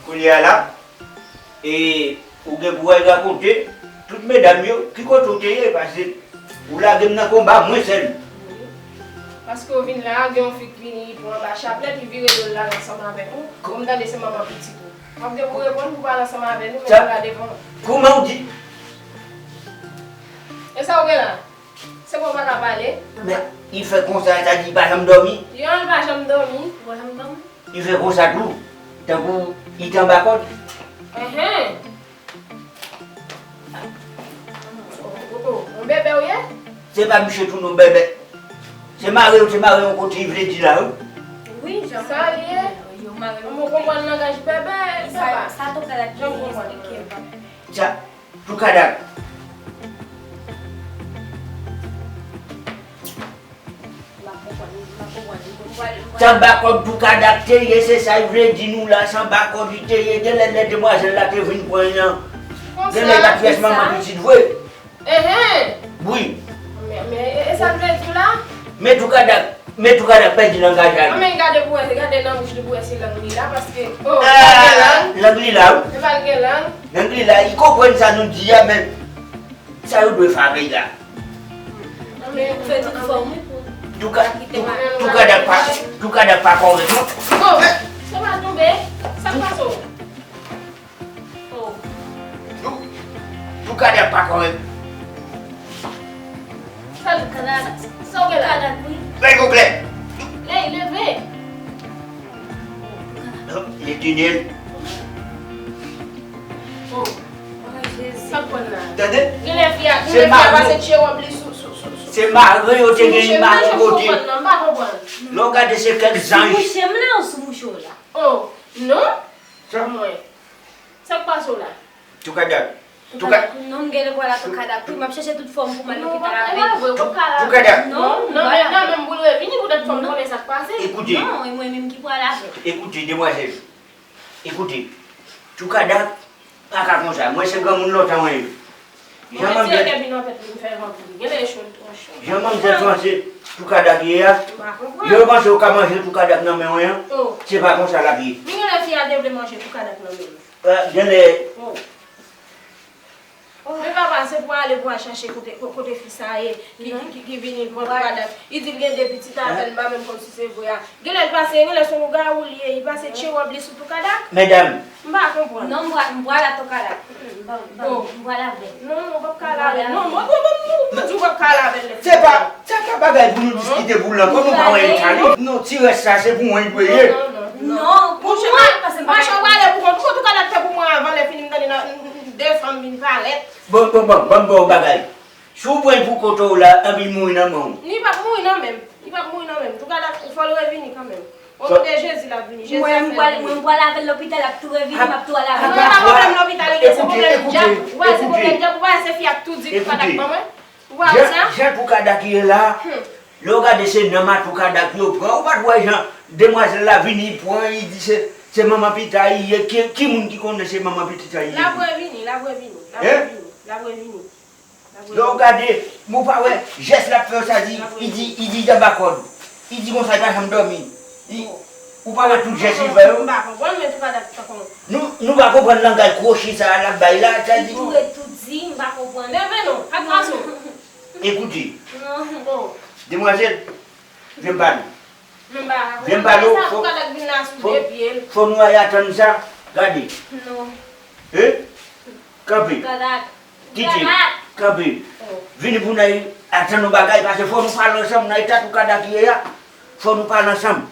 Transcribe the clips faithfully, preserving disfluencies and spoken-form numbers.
Kounye a la, e ou gen pou w al rakonte tout medam yo ki kote w te ye, paske ou lage m nan konba mwen sèl. Wi. Paske w vin la, gen yon fi k vini pou anba chaplèt, li vire do l la ansanm avèk ou. Bon, m tande se manman pitit ou. W ap gen pou reponn pou pale ansanm avè nou, men nou la devan. Kouman w di? E sa w gen la? Se bon, w pa ka pale? Men, li fè konsa, sa di li pa janm dòmi? Yon, li pa janm dòmi. Ou pa janm dòmi? Li fè konsa tou, tankou li te anba kòd. Enhen. Oh, oh, oh, yon bèbè w ye? Se pa misye tou non, bèbè. Se mare, se mare yon kote, li vle di la, wi. Wi, jan sa l ye. Yo mare yon kote. Mwen konprann langaj bèbè, sa pa. Sa tou ka la ki eksplike. Sa, Toukadak. Sa anba kòd Toukadak te ye, se sa l vle di nou la, sa anba kòd li te ye, genlè lè demwazèl la te vin pran l lan. Genlè l t ap fè manman pitit vre. Enhen. Wi. Men, men, e, e sa l vle di w la? Men Toukadak, men Toukadak pèdi langaj la. Anben gade pou wè, gade nan bouch li pou wè si lang li la, paske, oh, li pa gen lang. Lang li la, wi. Li pa gen lang. Lang li la, li konprann sa nou di a, men sa yo dwe fè avè l la. Anben, fè tout fòm, wi, pou Touka, Touka, Toukadak pa, Toukadak pa kòrèk, non. Oh, se pa tonbe. Sa k pase w? Oh. Tou, Toukadak pa kòrèk. Sa, sa, sa w gen la? Toukadak, wi. Lè yo klè. Lè, leve. Letènèl. Oh. Sa k pran la? Tande? Genlè fi a, genlè fi a pase tchewòb li sou, sou, sou, sou. Se mare yo te gen mare kote. M pa konprann, m pa konprann. Lè w gade se kèk zanj. Sou mouche m la ou sou mouche w la? Oh, non. Sa? Mwen. Sa k pase w la? Toukadak. Touka- Toukadak, non, m gen lè pral a Toukadak. Wi, m ap chèche tout fòm pou m al lopital avè l. Toukadak. Non, non, men nan menm pou l revini poutèt fò m konnen sa k pase. Ekoute. Non, e mwen menm ki pral avè l. Ekoute, demwazèl. Ekoute. Toukadak pa ka konsa. Mwen se granmoun lontan mwen ye. Jan manzè, jan manzè panse Toukadak ye a, yo panse yo ka manje Toukadak nan men w an, se pa konsa l ap ye. Men genlè fi a te vle manje Toukadak nan men m. Genlè. Men papa, se pou ale pou al chache kote, ko-, kote fi sa ye, ki, ki, ki, ki vini pran Toukadak. Li di l gen de pitit avè l, m pa menm konn si se vre a. Genlè l pase, genlè se lougawou li ye, li pase tchewòb li sou Toukadak. Medam. M pa konprann. Non, m pral, m pral a Toukadak. M pa, m pa, m pral avè l. Non, non, w p ap ka al avè l. Non, non, non, non, non, di w p ap ka al avè l. Se pa, se pa bagay pou nou diskite pou l la, pou nou pa wè l tali. Non, ti rès sa, se pou mwen l dwe ye. Non, non, non, non. Non, pou mwen, paske m pa. Monchè, w ale pou kont ou, Toukadak te pou mwen avan, lè fini m tande nan, de fanm vin parèt. Bon, bon, bon, ban m ba w bagay. Si w pran l pou kote w la, anpi l mouri nan men w. Li p ap mouri nan men m. Li p ap mouri nan men m. Toukadak, fò l revini kanmenm. O non de Jezi, l ap vini. Jezi ap fè l vini. Mwen, m pral, mwen, m pral avè l lopital, l ap tou revini, m ap tou al avè l. Mwen, pa pwoblèm lopital, li gen se pwoblèm dyab. Ou pa wè se pwoblèm dyab, ou pa wè se fi ap tou di Toukadak ban mwen. Ou pa wè sa? Jan, jan Toukadak ye la, lè w gade se nanm a Toukadak yo pran. Ou pa t wè jan demwazèl la vini pran, li di se, se manman pitit sa li ye. Ki, ki moun ki konnen se manman pitit sa li ye? L ap revini, l ap revini, l ap revini, l ap revini. Lè w gade, men w pa wè jès l ap fè yo, sa di, li di, li di l anba kòd. Li di konsa, li pa janm dòmi. Li, ou pa wè tout jès li fè yo? M pa konprann, men Toukadak tankou. Nou, nou pa konprann langaj kwochi sa a l ap bay la, sa di. Li tou ret tou di, m pa konprann. Leve non, pa kraze w. Ekoute. Non. Demwazèl, vin pale. Vin pale, fò, fò, fò nou al atann sa. Gade. Non. E? Kanpe. Kite. Kanpe. Vini pou n al atann yon bagay, paske fò nou pale ansanm nan eta Toukadak ye a. Fò nou pale ansanm.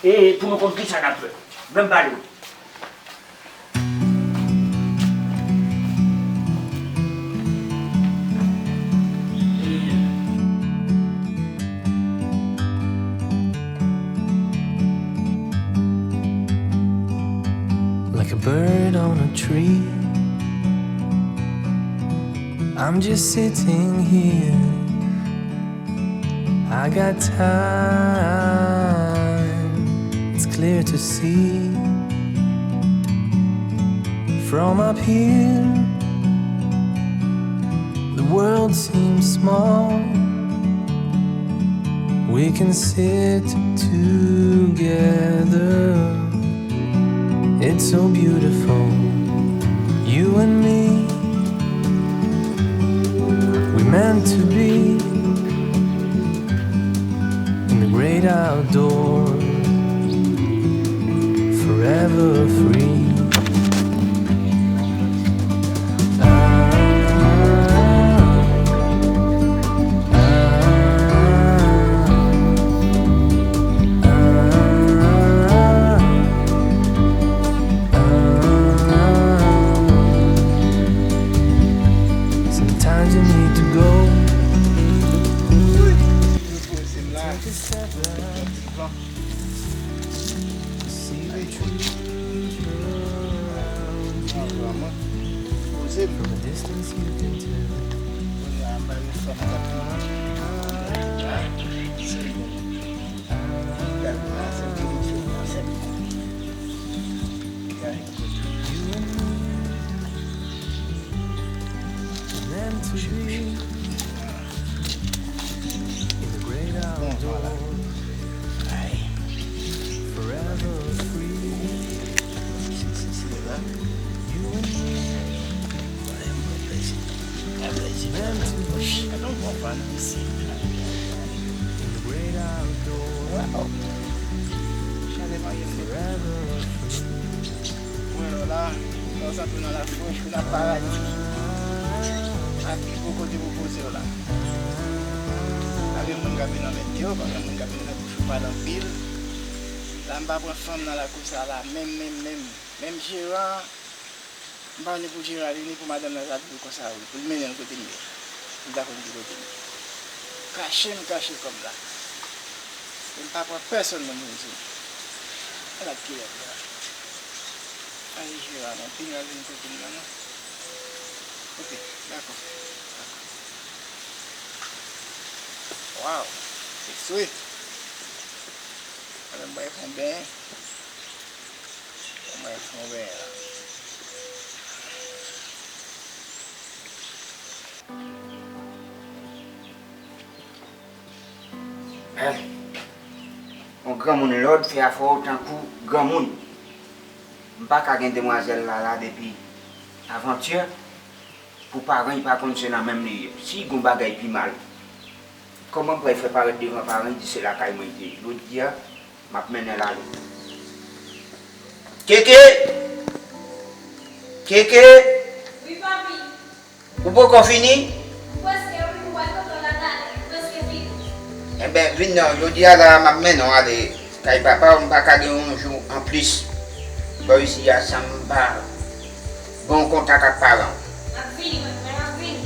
E pou nou konn kisa n ap fè. Vin pale. Like a bird on a tree, I'm just sitting here. I got time, it's clear to see. From up here, the world seems small. We can sit together. It So beautiful, you and me. We meant to be in the great outdoors, forever free. Ah, ah, ah, ah. Sometimes you need to go. Take a step back. See the truth around you. From a distance you can tell. Meant to be in the great outdoors, forever free. You and me, meant to be in the great outdoors, forever free. Mwen la, lè w santi w nan lafrèch, ou nan paradi. Ak pi gwo kote pou poze w la. Pa gen moun k ap vin anmède w, pa gen moun k ap vin fè bouch ou pale anpil. La, m pa pran fanm nan lakou sa la, menm, menm, menm. Menm Jeran, m pa vle pou Jeran vini, pou madanm nan sa tou konsa, wi, pou l mennen l kote m ye. M pa konn ki kote m ye. Kache m kache kò m la. E m pa pran pèsonn nan mezon. Ala kilè m la. Ay, Jeran, non, pina vin kote m nan, non. Ok, dakò. Dakò. Waw, se swe. Ala m bay fon ben. Mwen fon ben la. Eh, yon granmoun lòd fè afè w tankou granmoun. M pa ka gen demwazèl la la depi avantyè pou paran y pa konn se nan menm li ye. Si gon bagay pi mal, kòman m pral fè parèt devan paran y di se lakay mwen l te ye? Jodi a, m ap mennen l ale. Keke! Keke! Wi, papi. Ou poko fini? M prèske, wi, m pral kontan la talè. M prèske fini. Enben, vin non, jodi a la, m ap mennen w ale kay papa w, m pa ka gen yon jou anplis bò isi a san m pa gen yon kontak ak paran w. M ap vini, mwen, mwen, m ap vini.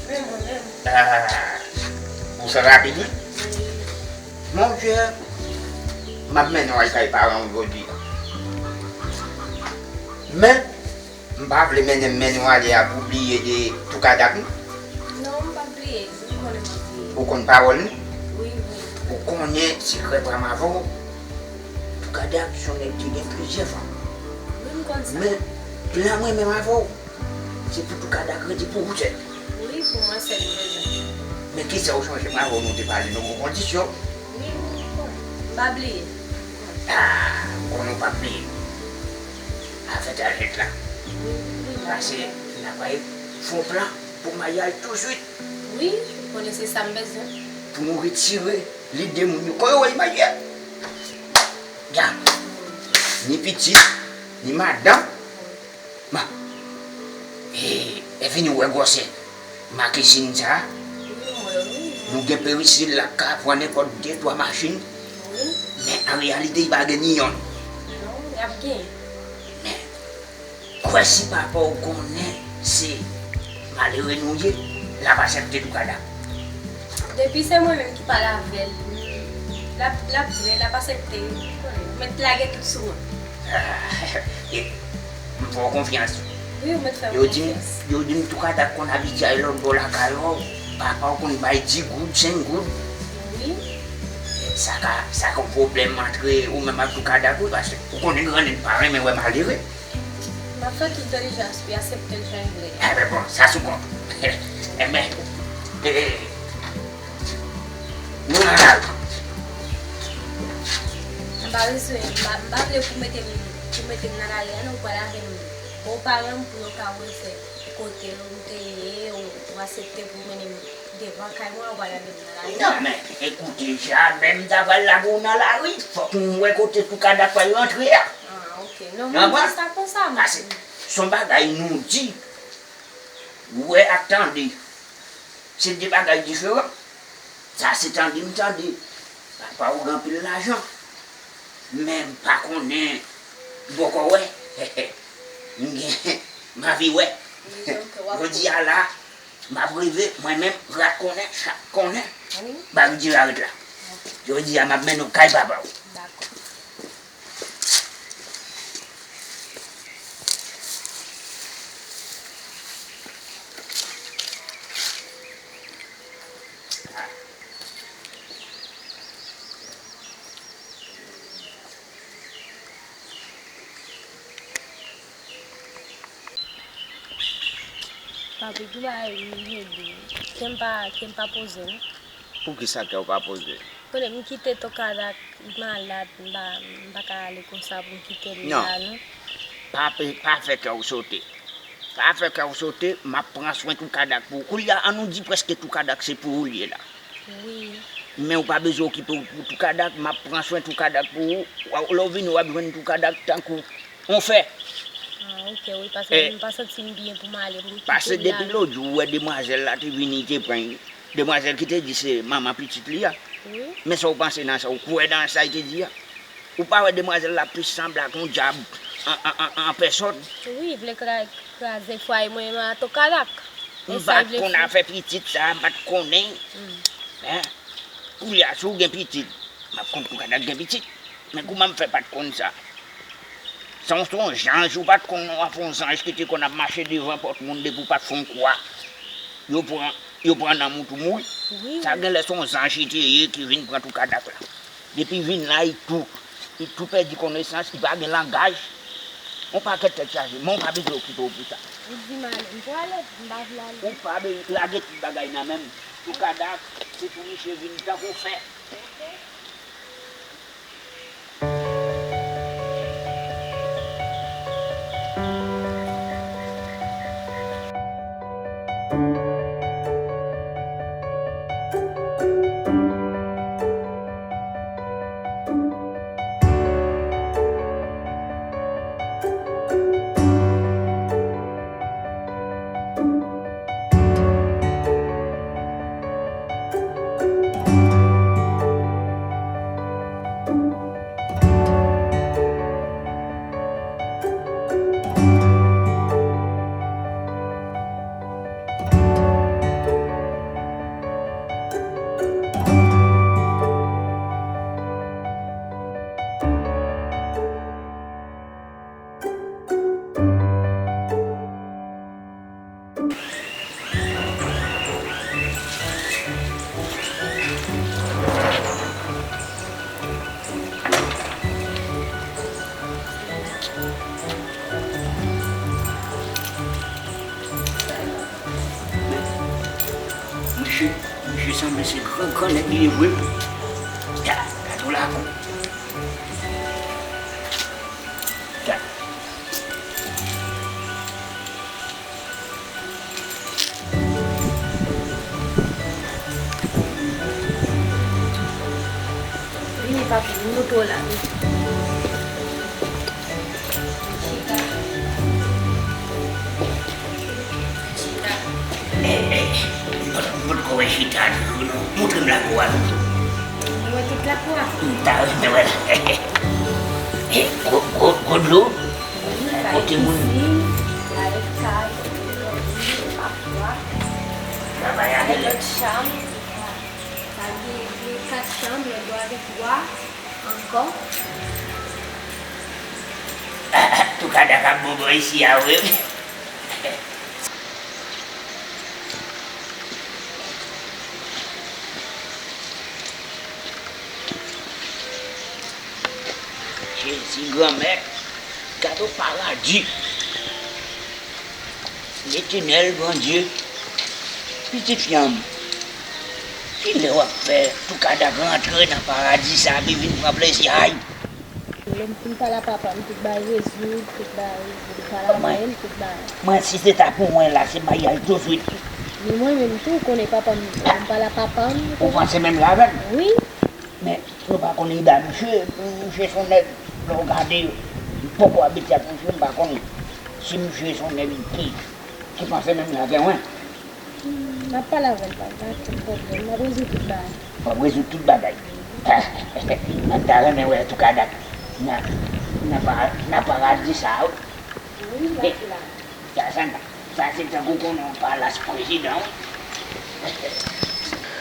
Men mwen menm. Ah, ou fè rapid, wi. Mon Dieu, m ap mennen w al kay paran w jodi a. Men, m pa vle mennen m mennen w ale a pou w bliye de Toukadak, non? Non, m p ap bliye, wi, m konnen m ap bliye. Ou konn pawòl li? Wi, wi. Ou konnen sekrè pa m avè w? Toukadak se yon nèg ki gen plizyè fanm. Wi, m konn sa. Men, plan mwen menm avè w, se pou Toukadak rete pou ou sèl. Wi, pou mwen sèl, m bezwen. Men kisa w chanje m avè w, nou te pale nan bon kondisyon? Wi, wi, m konnen. M pa bliye. Ah, m konnen w p ap bliye. Afè tèt la. Wi, wi, m pa bliye. Pase, n a pral fè yon plan pou maryaj touswit. Wi, ou konnen se sa m bezwen. Pou nou retire lide moun yo. Kon yo wè imaj yo. Gad. Ni pitit, ni madanm. Ma. E, e vini wè gwosè makesin sa. Wi, m wè, wi. Nou gen perisil la k ka pran nenpòt de, twa machin. Wi. Men an reyalite, li pa gen ni yonn. Non, y ap gen. Men, kwè si papa w konnen se malere nou ye, l ap aksepte Toukadak. Depi se mwen menm ki pale avè l, l ap, l ap vle, l ap aksepte. Ou mèt lage tout sou mwen. Ah, e, m fè w konfyans. Wi, ou mèt fè m konfyans. Yo di m, yo di m Toukadak konn abitye al lòtbò lakay ou, papa w konn bay dis goud, senk goud. Wi. Sa ka, sa ka yon pwoblèm antre ou menm ak Toukadak, wi, paske ou konnen grannèg pa renmen wè malere. M ap fè tout dilijans pou y aksepte l jan l vle. Enben bon, sa sou kont. Enben, e, nou nan lari. M pa bezwen, m pa, m pa vle pou mete m Ou mete m nan lari a non, ou pral avè m bon paran m pou yo ka wè se kote m te ye, ou, ou aksepte pou w mennen m devan kay mwen, ou pral avè m nan lari a. Non, men, ekoute, jamè m ta pral lage w nan lari. Fòk m wè kote Toukadak pral rantre a. Ah, ok. Non, mwen di sa konsa, m... Paske se yon bagay nou di, wè ak tande. Se de bagay diferan. Sa se tande m tande. Papa w gen anpil lajan. Men m pa konnen bòkò wè. M gen, m anvi wè. Jodi a la, m ap reve, mwen menm, rat konnen, chat konnen. Wi. Bari di la ret la. Jodi a, m ap mennen w kay papa w. Dakò. Papi, ki bagay m vle di w? Kè m pa, kè m pa poze, non. Poukisa kè w pa poze? Konnen m kite Toukadak malad, m pa, m pa ka ale konsa pou m kite l la, non. Pa pe-, pa fè kè w sote. Pa fè kè w sote, m ap pran swen Toukadak pou ou. Koulye a, ann nou di prèske Toukadak se pou ou l ye la. Wi. Men ou pa bezwen okipe w pou Toukadak, m ap pran swen Toukadak pou ou. Lè w vini, w ap jwenn Toukadak tankou yon fè. Ah, ok, wi, paske m pa santi m byen pou m ale, pou m kite l la. Paske depi lòt jou, ou wè demwazèl la te vini, te pran demwazèl ki te di se manman pitit li a. Wi. Men sa w panse nan sa, ou kwè nan sa l te di a? Ou pa wè demwazèl la plis sanble ak yon dyab an, an, an, an pèsòn? Wi, vle kra-, kraze fwaye mwen a Toukadak. M pa t konn afè pitit sa, m pa t konnen. Hein? Koulye a, si w gen pitit, m ap konn Toukadak gen pitit. Men kouman m fè pa t konn sa? Se yon, se yon zanj, ou pa t konn non, w ap yon zanj ki te konn ap mache devan pòt moun depi w pa t fè yon kwa. Yo pran, yo pran nanm ou tou mouri. Wi. Sa genlè se yon zanj li te ye ki vin pran Toukadak la. Depi vin la, li tou, li tou pèdi konesans, li pa gen langaj. Yon pakèt tèt chaje, men w pa bezwen okipe w pou sa. Ou di m ale, m prale, m pa vle ale. Ou pa be-, lage tout bagay nan men m. Toukadak, se pou misye vin tankou fè. Mesye, mesye sanble se gran, gran nèg li ye vre. Gad, gad yon lakou. Gad. Vini, papi, m montre w la, vini. Chita. Chita. Eh, eh, m pot, m potko wè chita toujou, non. Montre m lakou a toujou. Ou wè tout lakou a? M ta renmen wè l. Eh, gwo, gwo, gwo dlo. Wi, kay kizin, kay, kay, lòt chanm. Sa gen, gen kat chanm, lòt bò a gen twa ankò. Toukadak ap bon bò isi a vre. Jezi Granmèt, gade yon paradi! Letènèl Bondye, pitit fi an m, kilè w ap fè Toukadak rantre nan paradi sa a, vin pran plezi a y? Lè m fin pale a papa m, tout bagay rezoud, tout bagay, m pale avè l, tout bagay. Mwen, si se ta pou mwen la, se maryaj touswit. Ni mwen menm tou, ou konnen papa m, lè m pale a papa m. Ou panse menm jan avè m? Wi. Men, nou pa konn ida misye, misye se yon nèg, lè w gade, m poko abitye ak misye, m pa konn si misye se yon nèg ki, ki panse menm jan avè mwen. Hmm, m ap pale avè l, pa, pa gen pwoblèm, m ap rezoud tout bagay. W ap rezoud tout bagay. M ta renmen wè Toukadak nan, nan pa-, nan paradi sa a, wi. Wi, m ap la. Sa, sa, sa se tankou konnen yon palas prezidan, wi.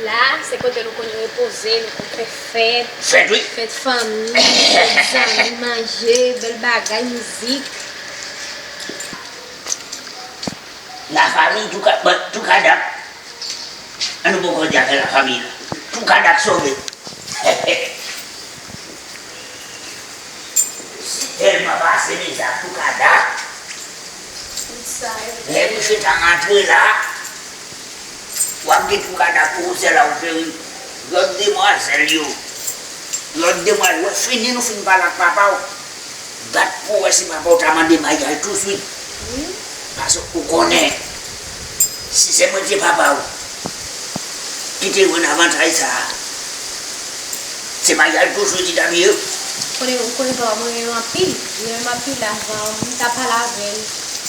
La, se kote nou konn repoze, nou konn fè fèt. Fèt, wi. Fèt fanmi, fèt zanmi, manje, bèl bagay, mizik. Lafanmi Touka-, bon, Toukadak. An nou poko di afè lafanmi la. Toukadak sove. Tèlman pase mizè ak Toukadak. Lè misye ta rantre la, w ap gen Toukadak pou ou sèl a ou cheri. Lòt demwazèl yo, lòt demwazèl, wè fini nou fin pale ak papa w. Bat pou wè si papa w ta mande maryaj touswit. Wi. Paske ou konnen, si se mwen ki te papa w, ki te jwenn avantaj sa a, se maryaj touswit li t ap ye. Konnen, ou konnen papa mwen renmen anpil. Li renmen anpil avan, m ta pale avè l.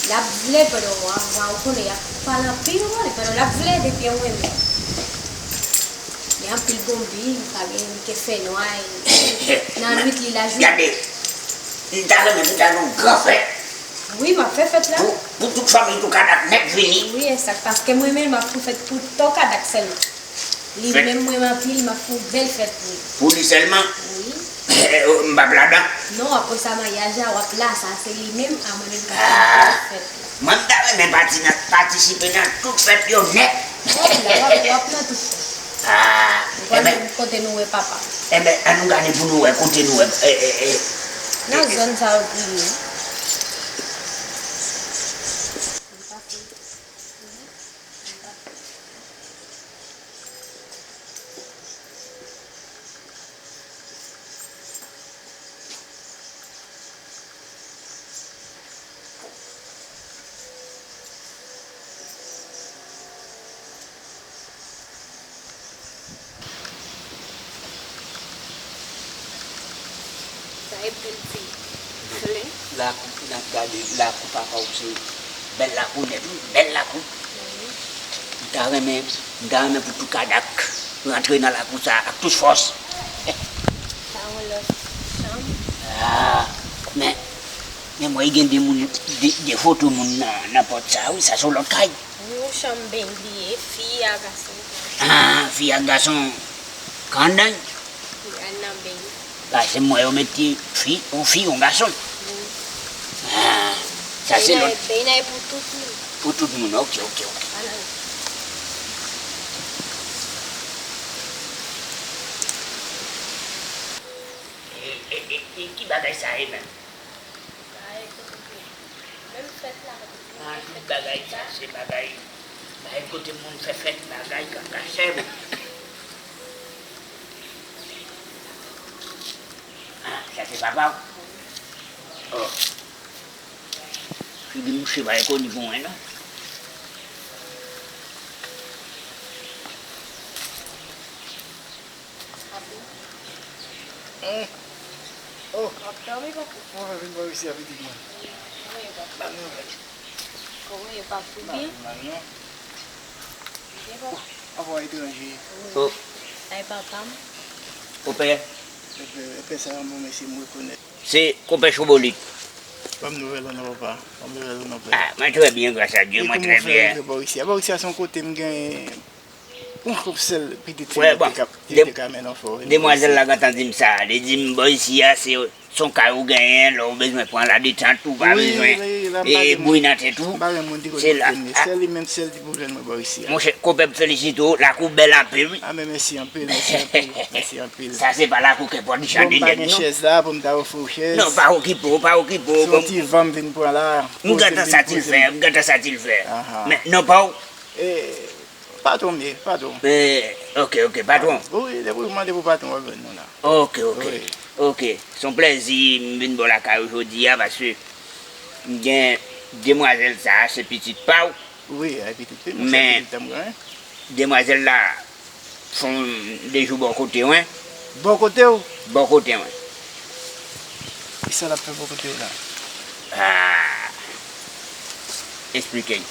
L ap vle pandan w, avan, ou konnen, y ap pale anpil, ou konnen, pandan l ap vle, depi yon renmen. Li anpil bonbi, li pa gen, li ke fè nwa, e nan nwit li lajounen. Gade, m ta renmen pou ta gen yon gran fèt. Wi, m ap fè fèt la. Pou, pou tout fanmi Toukadak nèt vini. Wi, e sa, paske mwen menm, m ap fè fèt pou Toukadak sèlman. Li menm, mwen anpil, m ap fè yon bèl fèt pou li. Pou li sèlman? Wi. M p ap ladan? Non, apre sa, maryaj la, w ap la, sa se li menm, a mwen menm k ap fè fèt la. Mwen, m ta renmen pati nan, patisipe nan tout fèt yo nèt. W ap la, w ap, w ap nan tout fèt. Ah, ou pral menm kote nou wè papa. Enben, an nou gade pou nou wè kote nou wè, e, e, e. Nan zòn sa yo pou li. Sa e pil ti fle. Lakou, n ap gade lakou papa w se bèl lakou nèt, wi, bèl lakou. M ta renmen, m ta renmen pou Toukadak rantre nan lakou sa a ak tout fòs. Sa yon lòt chanm. Ah, men, men mwen gen de moun, de, de foto moun nan, nan pòt sa a, wi, sa se yon lòt kay. Wi, yon chanm benyen li ye, fi a gason. Ah, fi a gason. Kandan. Fi a nan benyen. Paske m wè yo mete fi, yon fi, yon gason. Wi. Ah, sa se lòt. Benyen pou tout moun. Pou tout moun, ok, ok, ok. Ala. E, e, e, e ki bagay sa ye menm? Sa e kote pou menm fèt la, kote pou menm fèt la. Ah, tout bagay sa, se bagay, bagay kote moun fè fèt, bagay kaka chèb. Ah, sa se papa w? Oh. Figi mouche pa ekoni pou mwen, non. Papi. Hum. Oh. W ap dòmi, papi? Mwen vin bò isi a, pitit mwen. Kòman ye, papi? Ban nouvèl. Kòman ye, papi? Ou byen? Pa vin mal, non. Byen, papi. Ou pa wè etranje. Wi. Oh. Ay, papa m. Konpè. Konpè, konpè sa, bon, mesye, m rekonèt. Se konpè Chobolit. Ban m nouvèl ou non, papa. Ban m nouvèl ou non, pè. Ah, mwen trè byen, gras a Dye, mwen trè byen. Bò isi a, bò isi a se yon kote m gen yon koup sèl pitit fi mwen te ka, te ka mennen fò. Demwazèl la gentan di m sa, li di m bò isi a se, se yon kay ou genyen, lè w bezwen pran ladetant, ou pa bezwen, e, bouyi nan tèt ou. Se la. Sèl li menm, sèl li pou jwenn mwen bò isi a. Monchè, konpè m felisite w, lakou bèl anpil, wi. Ah, men mèsi anpil, mèsi anpil, mèsi anpil. Sa se pa lakou ke pòdichon de nèg, non. Bon, m pa gen chèz la pou m ta ofri w chèz. Non, pa okipe w, pa okipe w. Se yon ti van m vin pran la. M gentan satisfè, m gentan satisfè. Men non pa w. Eh, patwon m ye, patwon. Eh, ok, ok, patwon. Wi, depi w mande pou patwon, w ap jwenn nou la. Ok, ok. Wi. Ok, se yon plèzi m vin bò lakay ou jodi a, paske m gen demwazèl sa a, se pitit pa w. Wi, e pitit wi, mwen se Men- pitit m gen. Demwazèl la fè yon de jou bò kote mwen. Bò kote w? Bò kote mwen. Kisa l ap fè bò kote w la? Ah, eksplike m.